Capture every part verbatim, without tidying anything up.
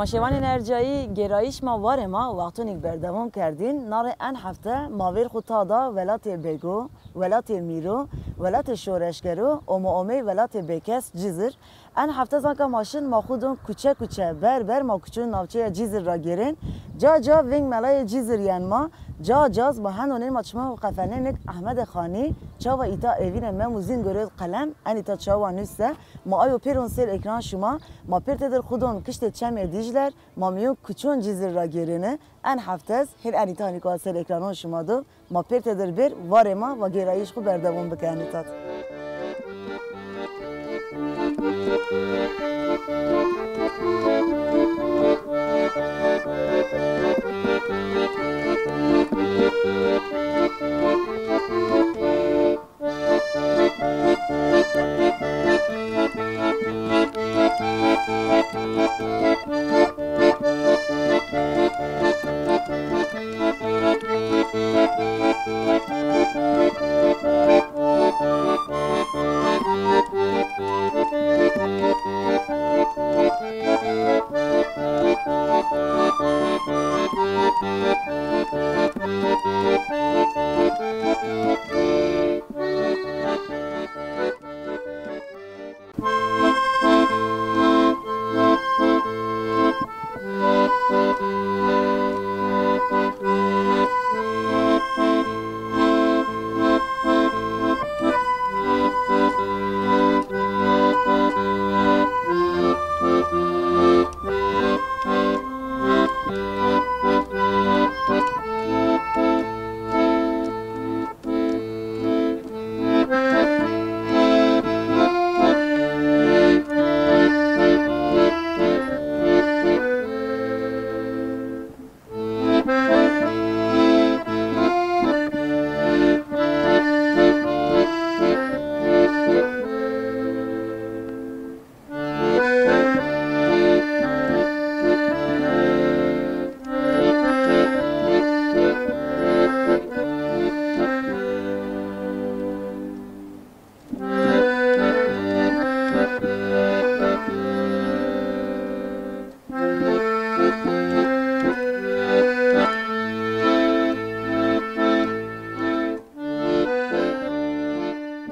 Temaşevanên ercayî, gêrayîş ma warê ma wextonîk berdewam kerdîn. Narê en hefte ma vêr xwu tada welatê Bego, welatê Mîro, welatê şoreşgero û ma omey welatê bêkes Cizir. En hefte zanka ma şin ma xwu don kuçe kuçe, ber ber ma kuçon navçeya Cizir ra gêrên. Ca ca veng melayê Cizir yen ma, ca ca zî ma hendo nê ma çiman xwu qefelnênik Ehmedê Xanî, çawa îta evîne Mem û Zîn gorêd qelem, en îta çawa nuse. Ma ayo pêron ser ekran şima, ma pêr têdir xwu don kiştê çemê Dîcler, ma mîyon kuçon Cizir ra gêrêne. En hefte zî hên en îta hanî ko ser ekranon şima do, ma pêr têdir bêr, warê ma, wa gêrayîş xwu berdewam bike en îta d.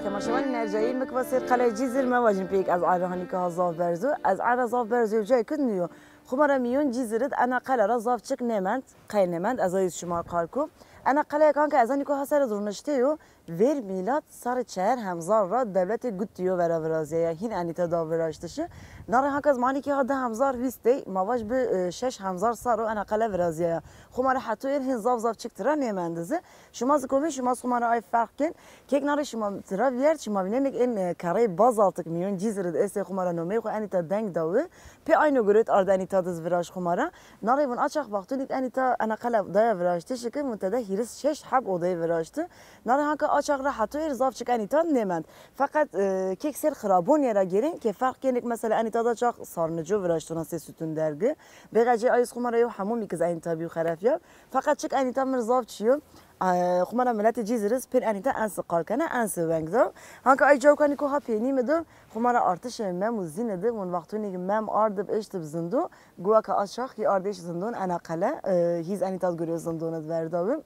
Temaşevanên ercayî, mi ki va ser qelay Cizir, mevajin pêk ez ere hanî ki ha zaf berz o. Ez ere zaf berz o, cayê ki nîyo. Xwu ma ra mîyon Cizir id ena qele ra zaf çik nêmend, qey nêmend, ez ayîz şima qal ku. Ena qeleyek anke ez anî ku ha ser id rûniştê yo, vêr mîlad serrê çehar hemzar ra dewletê Guttiyo vera virazîyaya, hîn enîta da viraştişi. Narê hanke ez ma anî ki ha di hemzar vîst ey, ma vaj bi, e, şeş hemzar serr o ena qele virazîyaya. Xwu ma ra heto êr hên zaf zaf çik tira nêmendi zî. Şima zî komê, şima zî xwu ma ra ay ferq kên. Kek narê şima tira vîyert, şima vînenêk ên, e, kerreyê bazaltik mîyon Cizir id estê xwu ma ra nomeyê xwu enîta deng dawi. Pê ayno gurêt ard enîta diz viraşt xwu ma ra. Narê vun açax wextunîk enîta ena qele daya viraştişi ki vun tede hîris şeş heb odeyê viraşti. Narê hanke açax ra heto êr zaf çik enîta nêmend. Feqet, e, kek ser xirabonîye ra gêrên ke ferq kênêk mesela enîta da çax sarnico viraştona sê sütun dergi. Bêqecê ayîz xwu ma ra yew hemûmî kiz enîta bîyo xerefya. Feqet çik enîta mir zaf çîyo. E, xwu ma ra miletê Cizir iz pêr enîta ensi qal kena, ensi weng da. Hanka ay cawkanî ku ha peynî mi do, xwu ma ra artişê Mem û Zîn id, wun wextunî ki Mem ard ib eşt ib zindo, guwa ka açax hî ard eşt zindon ena qele, e, hîz enîta gurê zindon id verdawi.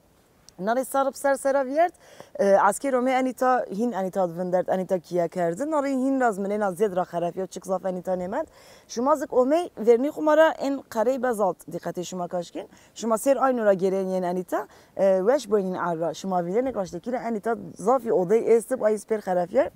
Narê sarib ser sera vîyert, e, esker omê enîta hîn enîta vindert, enîta kîye kerdi. Narê hîn raz minêna zêd ra xerefîya, çik zaf enîta nêmend. Şima zik omey vernî xwu ma ra ên qerey bezalt dîqetê şima kaşkîn. Şima sêr ayno ra gêrên yên enîta, e, weş boynîn er ra. Şima vînenêk raştekî ra enîta zafî odey êstib, ay pêr xerefîyay.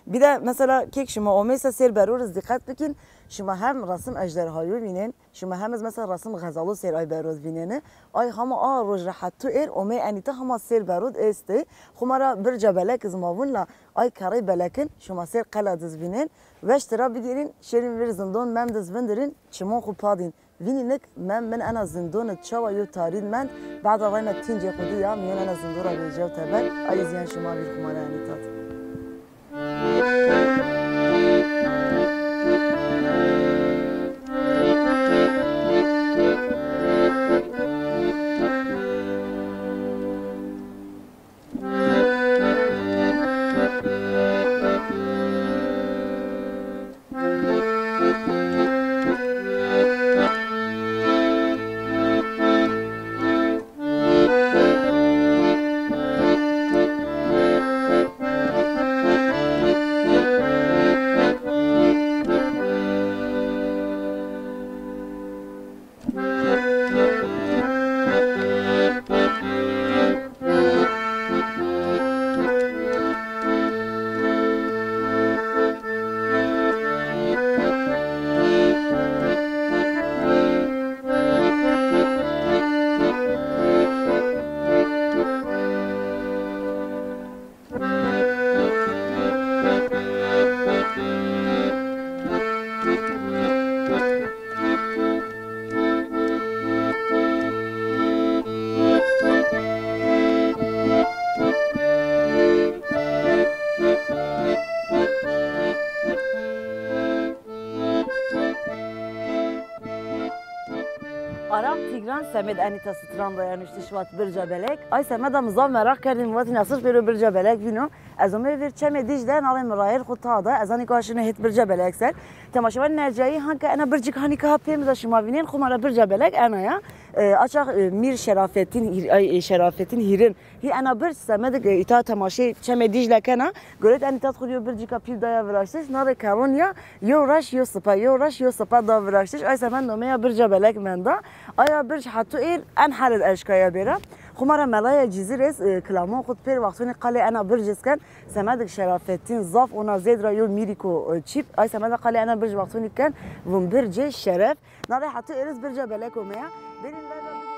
Bir de mesela kek şima omeyse sêr beror iz dîqet bikîn, şima hem resim ejderhayo vînên, şima hem iz mesela resim xezalo sêr ay berod vînêni. Ay hama a roj ra heto êr omey enîta hama sêr berod êstê. Xwu ma ra birca belek iz ma vun la ay kerrey belekin şima sêr qela diz vînên. Weş tira bigêrîn, şêrîn vîr zindon Mem diz vindirîn, çimon xwu padîn. Vînî nik Mem min ena zindon id çawa yo tarîd mend, bada reyna tîncê xwu dî ya mîyon ena zindon ra vêcew teber, ay zî yen şima vîr xwu ma ra enîta d. Ram Tîgran semed enîta stran de ya nuştiş vat Birca Belek. Ay semeda mi zaf meraq kerdî, mi vatî na sirf pêro Birca Belek vîno. Ez omey vêr Çemê Dîcle, nalê mi rayêr xwu ta da. Ez anî ka şino hêt Birca Belek ser. Temaşevanên ercayî, hanka ena bircik hanî ka ha pê mi de şima vînên, xwu ma ra Birca Belek ena ya. E, açax, e, Mîr Şerafettin Hîr-, ay, e, Şerafettin Hîrin. Hî ena birc semedik, e, îta temaşê Çemê Dîcle kena. Goret enî tat xwu yo bircika pîl daya viraştiş. Nare keron ya, yo reş yo sipa, yo reş yo sipa da viraştiş. Ay semed nomeya Birca Belek menda. Aya birc heto êr en her id eşkaya bêra. Xwu ma ra Melaya Cizîr ez, e, kilamon xwu pêr wextonî qalê ena birc iz ken. Semedik Şerafettin zaf ona zêd ra yo mîrîko, e, çîp. Ay semeda qalê ena birc wextonî ken, vun Bircê Şeref. Nare heto êr iz Birca Belek omeya. Bêrîn ver ra bigêrîn.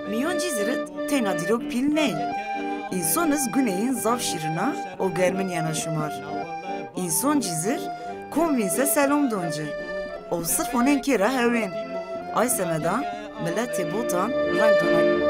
Mîyon Cizîr id teyna dîrok pîl ney. Înson iz guneyîn zaf şîrin a û germin yena şumar. Înson Cizîr kom vîn se selom don ci. O sirf onên kê ra hewên. Ay semeda miletê Botan reng dona.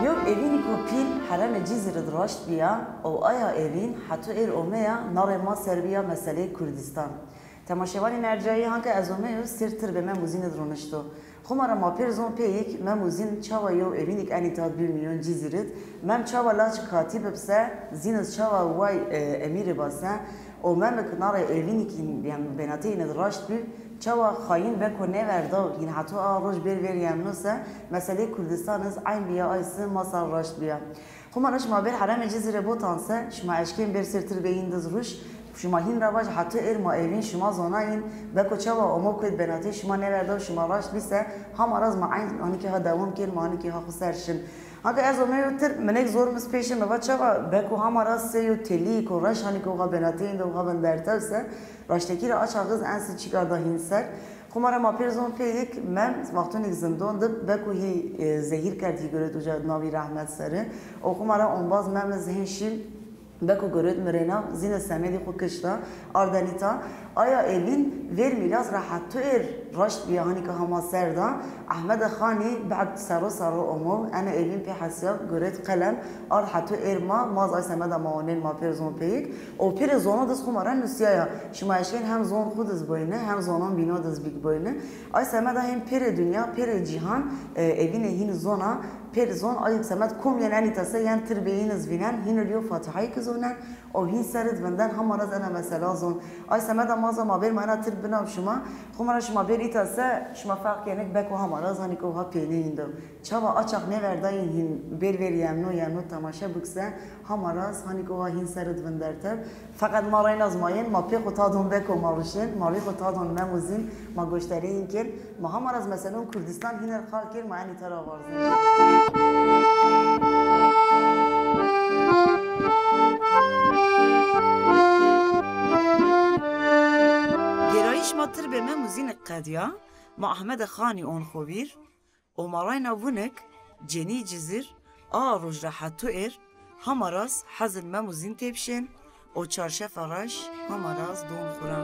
Yew evînîko pîl herêmê Cizîr id raşt bîya û aya evîn heto êr omeya narê ma ser bîya meseleyê Kurdîstan. Temaşevanên ercayî, hanka ez omeyo sêr tirbê Mem û Zîn id ronişto. Xwu ma ra ma pêr zon pêyik Mem û Zîn çawa yew evînîk enî tat bî mîyon Cizîr id, Mem çawa laç katî bib se, Zîn iz çawa way, e, emîrê ba se, û Memik narê evînîk hîn, yanî benateyîn id raşt bî, çawa xayîn beko nêverda û hîn heto a roj bêr vêr yemno se, meseleyê Kurdîstan iz eyn bîya ay si ma ser raşt bîya. Xwu ma ra şima bêr herêmê Cizîrê Botan se, şima eşkên bêr sêr tirbê yîn diz ruş, şima hîn ra vaj heto êr ma evîn şima zonayîn, beko çawa omo kuêd benatê şima nêverda û şima raşt bî se, hama ra iz ma eyn hanîkê ha dewam kên, ma hanîkê ha xwu ser şin. Hanka ez omeyo tir, minek zor mi iz pêşin mi va çawa, beko hama ra sey û telîyêko reş hanîkê oxa benateyîn de oxa vindertew se, raştekî ra a çax iz en si çîka da hîn ser. Xwu ma ra ma pêr zon pêyik Mem wextonîk zindon di beko hî, e, zehîr kerd hî goret uca navî rehmet seri. Û xwu ma ra ombaz Mem iz hên şî beko goret mirêna, Zîn iz semedî xwu kişta, ardenîta. Aya evîn vêr mîlas ra heto êr raşt bîya hanîka hama ser da. Ehmedê Xanî bad serro serro omo, ena evîn pê hesîya goret qelem, ard heto êr ma, ma iz ay semeda ma onên ma pêr zon pêyik. Û pêrê zonon diz xwu ma ra nusîyaya. Şima eşkên hem zon xwu diz boyne, hem zonon bîno diz bîk boyne. Ay semeda hên pêrê dinya, pêrê cîhan, e, evînê hîn zona, pêr zon, ay semed kom yen enîta se, yen tirbê yîn iz vînen, hîn id yo Fatîhayî ki zonen, û hîn ser id vinden, hama ra iz ena mesela zon. Ay semeda ma za ma bêr ma ena tirb binaw şima, xwu ma ra şima bêr îta se, şima ferq kenik beko hama ra iz hanîk oha pêneyîn do. Çawa a çax nêverdayîn hîn bêr vêr yemno, yemno temaşe bik se, hama ra iz hanîk oha hîn ser id vindertew. Feqet ma reyna iz ma yên, ma pê xwu tadon beko ma ruşên, ma rî xwu tadon Mem û Zîn, ma goştarîyîn kên, ma hama ra iz meselon Kurdîstan hîn ir qal kên, ma enî tera varzên. Gêrayîş ma tirbê Mem û Zîn qedîya, ma Ehmedê Xanî on xwu vîr, û ma reyna vunik, cenî Cizîr, a roj ra heto êr, hama ra iz hezin Mem û Zîn têpşên û çarşefa reş hama ra iz don xwu ra.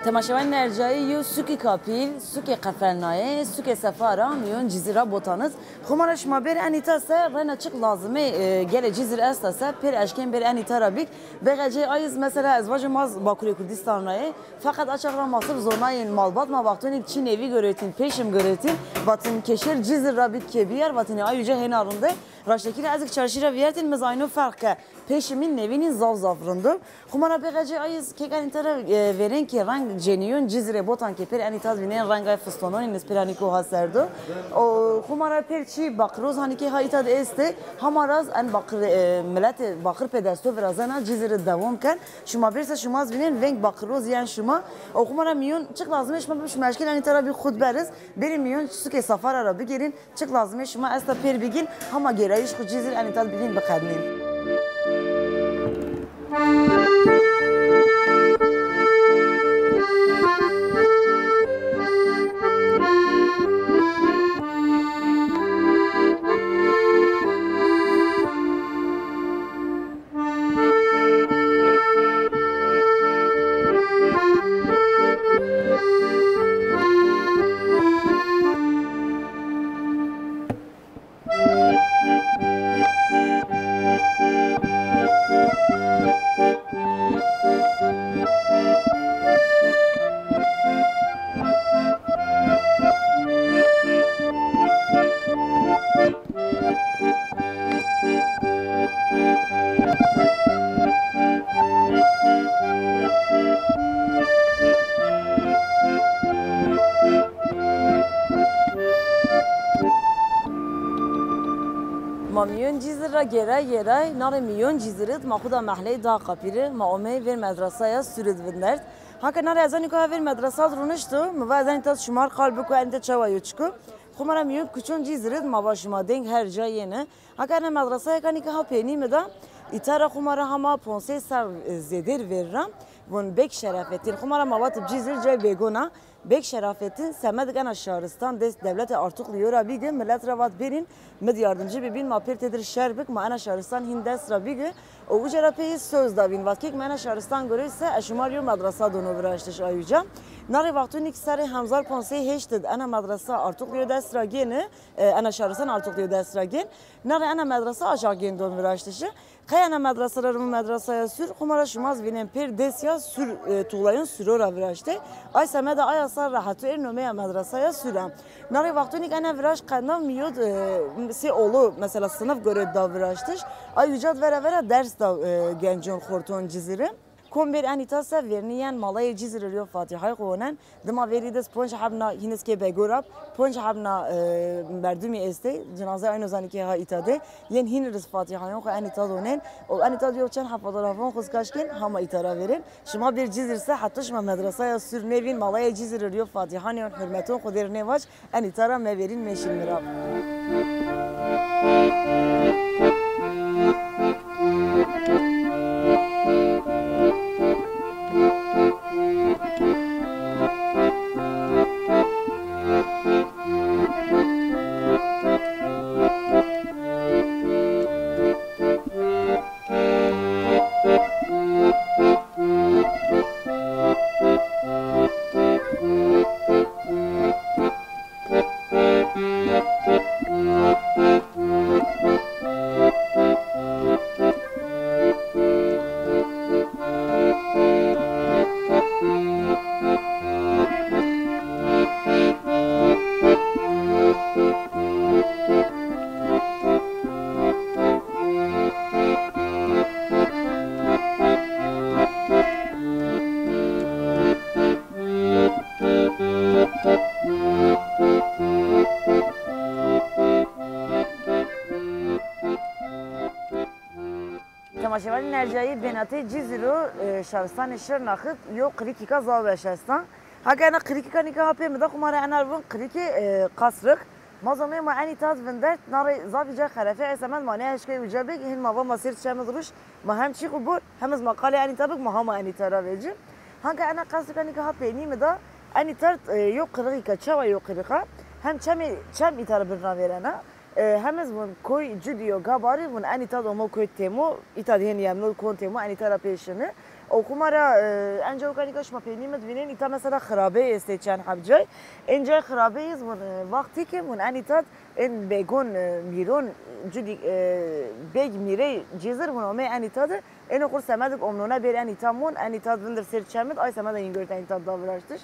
Temaşevanên ercayî, yew sûkê kapîl, sûkê qefelnayê, sûkê sefa ra mîyon Cizîr ra botan iz. Xo ma ra şima bêr enîta se, reyna çik lazimê, e, gelê Cizîr esta se, pêr eşkên bêr enîta ra bîk. Bêqecê ay iz mesela ez vajim ma z Bakurê Kurdîstan ra yê. Feqet a çax ra ma sirf zonayên malbat, ma wextonêk çî nêvî girotîn, pêşim girotîn, vatîn ke şêr Cizîr ra bîk ke bîyar, vatînê ay uca hêna rind ê. Raştekî ra ez kî çarşî ra vîyertîn, mi zî ayno ferq ke pêşimîn nêvînîn zaf zaf rind o. Xo ma ra bêqecê ay iz kek enîta ra, e, vêrên ke reng cênîyon Cizîrê botan ke pêr enîta di vînên rengay fistononîn iz pêr hanî ko ha ser do. O, xo ma ra pêr çî baqiroz hanî ke ha îta di estê, hama ra z en baqir, e, miletê baqir pê desto virazena Cizîrî dewam ken. Şima bêr se şima z vînên veng baqiroz yen şima. O xo ma ra mîyon çik lazimê şima bib şima eşkên enîta ra bî xud beriz. Bêrî mîyon sûkê sefa ra ra bigêrîn. Çik lazimê şima esta pêr bigîn, hama gêrayîş xo Cizîr enîta di bigîn biqednîn. Ma mîyon Cizîr ra gêray gêray, narê mîyon Cizîrî di ma xo da mehleyê Dağ Kapîrî, ma omey vêr medresaya Sûr id vindert. Hake narê ez enî ko ha vêr medresa di ronişto, mi va ez enî ta şima ri qal biko, enî ta çawa yo çik o. Xo ma ra mîyon kuçon Cizîrî di ma va şima deng her ca yêne. Hake ena medresaya kanî ke ha peynî mi da, îta ra xo ma ra hama ponsey serr, e, zêdêr vêr ra, vun Beg Şerafettin. Xo ma ra ma vatib Cizîr cay bêgon a. Beg Şerafettin semedik ena şaristan dest dewletê Artukluyo ra bîgi, milet ra vat bêrîn, mi di yardimcî bibîn, ma pêr têdir şer bik, ma ena şaristan hîn dest ra bîgi. O uca ra pey soz da vîn, vat kek mi ena şaristan girot se, ez şima ri yo medresa dono viraştiş ay uca. Narê wextonî ki serê hemzar ponsey heşt id ena medresa Artukluyo dest ra gêni, e, ena şaristan Artukluyo dest ra gên. Narê ena medresa aşax gên don viraştişi. Qey ena medresa ra rimo medresaya Sûr, xo ma ra şima zi vînên pêr des ya sûr, e, tuğlayon sûro ra viraştê. Ay semeda aya serr ra heto êr nomeya medresaya Sûr a. Narê wextonî ki ena viraşt qedna mîyo di, e, sê olo, mesela sinif girot da viraştiş. Ay uca di vera vera ders da, e, gencon xorton Cizîrî. Kom bêr enî ta se vêrnî yen malayê Cizîrî ri yo Fatîhay xo onen. Dima vêrî di ponc heb na hîn iz kê begor a, ponc heb na, e, merdumî estê, cinazey ayno zanî kê ha îta de, yên hîn riz fatîhayon xo enî ta donen. O enî ta di yo çend heb fotoğrafon xo zi kaş kên, hama îta ra vêrên. Şima bêr Cizîr se, heta şima medresaya Sûr nêvîn, malayê Cizîrî ri yo fatîhanê yon, hurmeton xo dêr nêvac, enî ta ra mevêrîn, mêşîn mirav. Temaşevanên ercayî, bênateyê Cizîr o, e, şaristanê Şirnax id yo qirikîka zaf weş esta. Hake ena qirikîka nîka ha pê mi da, xo ma rê ena ri vun qirikê, e, Qasrik. Ma zomê ma enî ta di vindert, na rê zafî cay xerefê, ey semed ma nêeşkay uca bêg, hîn ma va ma sêr çem id ruş, ma hem çî xo bor, hem iz ma qalê enî ta bik, ma hama enî ta ra vecî. Hanka ena qesrika nîka ha peynî mi da, enî ta ri, e, yo qirixîka, çawa yo qirix a, hem çemê, çem îta ra bin ra vêrena, e, hem iz vun koy Cudî yo, Gabarî, vun enî ta di omo koy Têmo, îta di hên yemno kon Têmo, enî ta ra pê şini. O xumara, e, enca o kanîka şima peynî mi divînên, îta mesela xirabeyî estê çend heb cay. Ên cay xirabeyî iz vun, e, wextî ke vun en îta d, ên begon, e, mîron, cudî, e, beg mîrey Cizir vun omey en îta de, ên o xur semedik omnone bêr en îta mon, en îta d vindir sêr çemid, ay semeda yîn gört en îta d da viraştiş.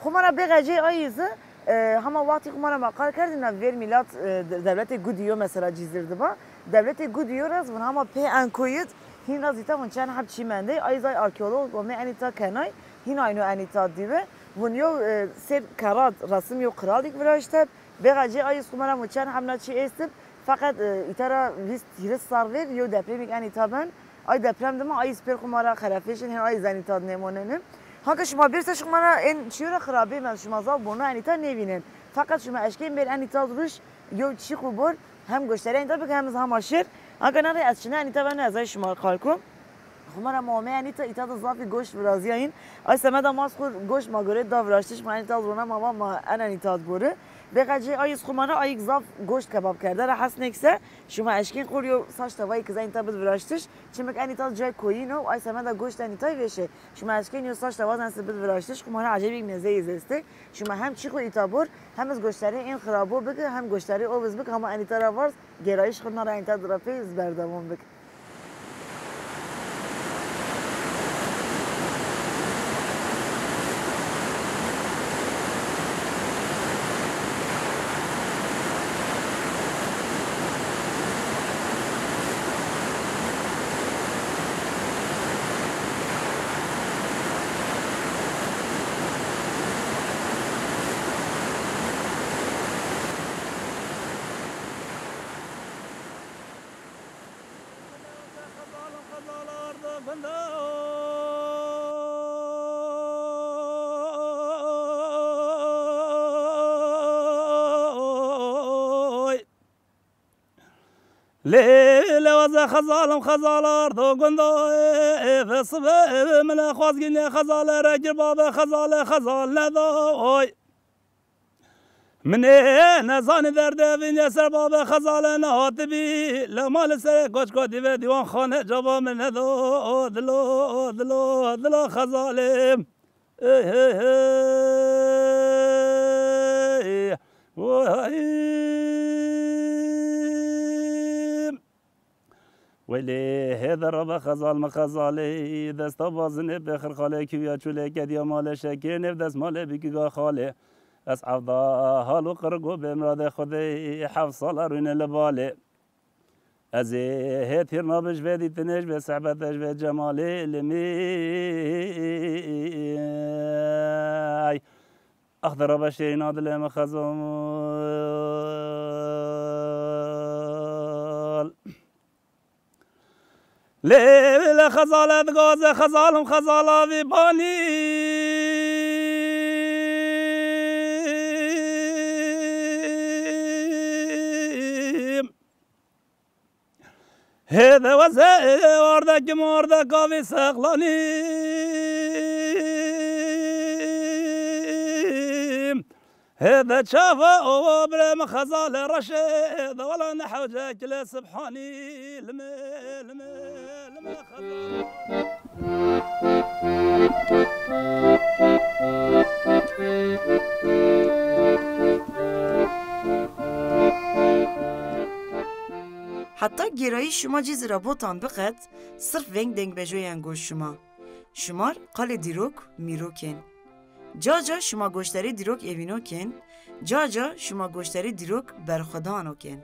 Xumara bêxecê ayî zi, e, hama wextî xumara ma qal kerdî na vêr mîlat, e, de-, dewletê Gudî yo mesela Cizir di ba. Dewletê Gudî yo ra zi vun hama pê en koyî d hîn ra zîta vun çend heb çî mendey. Ayî zay arkeolog omê en îta kenay, hîn ayno en îta dîbi. Vun yo, e, sêr kerra d resim yo qiralîk viraşteb. Bêxecê ayî zi xumara vun çend heb na çî êstib. Feqet, e, îta ra vîst hîris serr vêr yo depremîk en îta ben. Ay deprem dima, ay spêr xumara xerefêşin, hên ay zenî tad nêmoneni. Hanka şima bêrse şumara ên çiyo ra xirabê mend, şuma zaf bono enî ta nêvînen. Feqet şuma eşkên bêr enî tad ruş, yo çî xu bor, hem goştarê enî ta bik hem iz hama şêr. Hanka nare ez çine enî ta beno ez ay şuma qal ku. Xumara ma omê enî ta îta da zafî goşt virazîyayîn. Ay semeda ma xu goşt ma gore da viraştiş, ma enî tad rona ma va ma en enî tad bori. Bêqecê ay iz xumara ayik zaf goşt kebab kerde ra hes nêkse. Şuma eşkên xur yo saç tavayî kiz enî ta bid viraştiş. Çimik enî ta cay koyîn o, ay semeda goşt enî tay vêşe. Şuma eşkên yo saç tava zense bid viraştiş, xumara ecebîk mezeyî zeste. Şuma hem çî xu îta bor, hem iz goştarê ên xirabo bik, hem goştarê o biz bik, hama enî ta ra varz, gêrayîş xu na ra enî ta di ra pey iz berdewam bik. Lê, lê waze xezalim xezal ardo gundo, e, ve sibe, e, ve mine xwaz gîne xezale re gir babe xezale xezal nedo, oy. Minê nezanî derdê vînê ser babê xezale nehatibî. Lemalê serê koçko dî ve dîwanxane caba min nedo. Dilo, dilo, dilo xezalê. Ey, hey, hey. Vay. Welê hêde rabe xezal mi xezalê, desta bazinê pê xirxalê, kîwya çulê kediya malê şekê, nêv destmalê bikî ga xalê. Ez evda hal û qirgo bê miradê Xwedê, heft sala rûnê li balê. Ez ê hê tîr nabij vê dîtinê, ji vê sehbetê, ji vê cemalê limî. Ay. Ax de rabe şêrîna dilê mi xezal. Lê, lê xezale digaze xezalim xezala vî banî. Hêde weze wardekî mordeka vî sexlanî. Hêde çava owa birê mi xezale reşê de wela ne hewce kile sibhanî lime, lime, lime xezale. Heta gêrayîş şima Cizîra Botan biqet, sirf veng dengbejoyan goş şima. Şima r qalê dîrok mîrok ên. Ca ca şima goştarê dîrok evînok ên, ca ca şima goştarê dîrok berxwedano kên.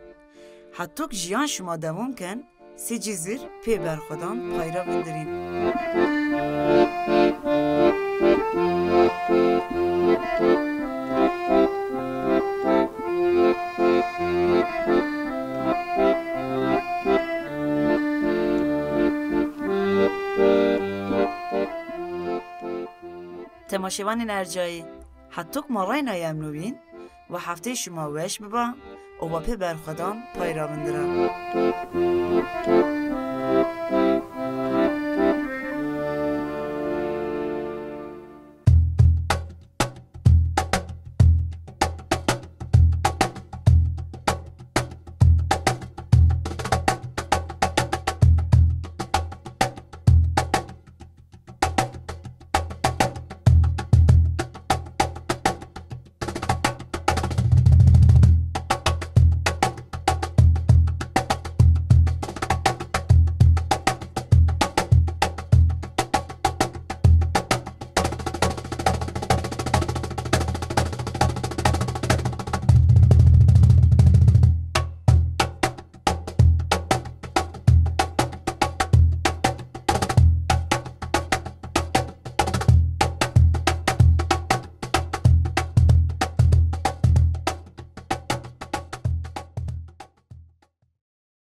Hetuk jiyan şima dewam ken, sê Cizîr pê berxwedan payra vindirîn. Temaşevanên ercayî, hetuk ma rayna yemno bîn, wa hefteyê şima weş biba û wa pê berxwedan pay ra vindira.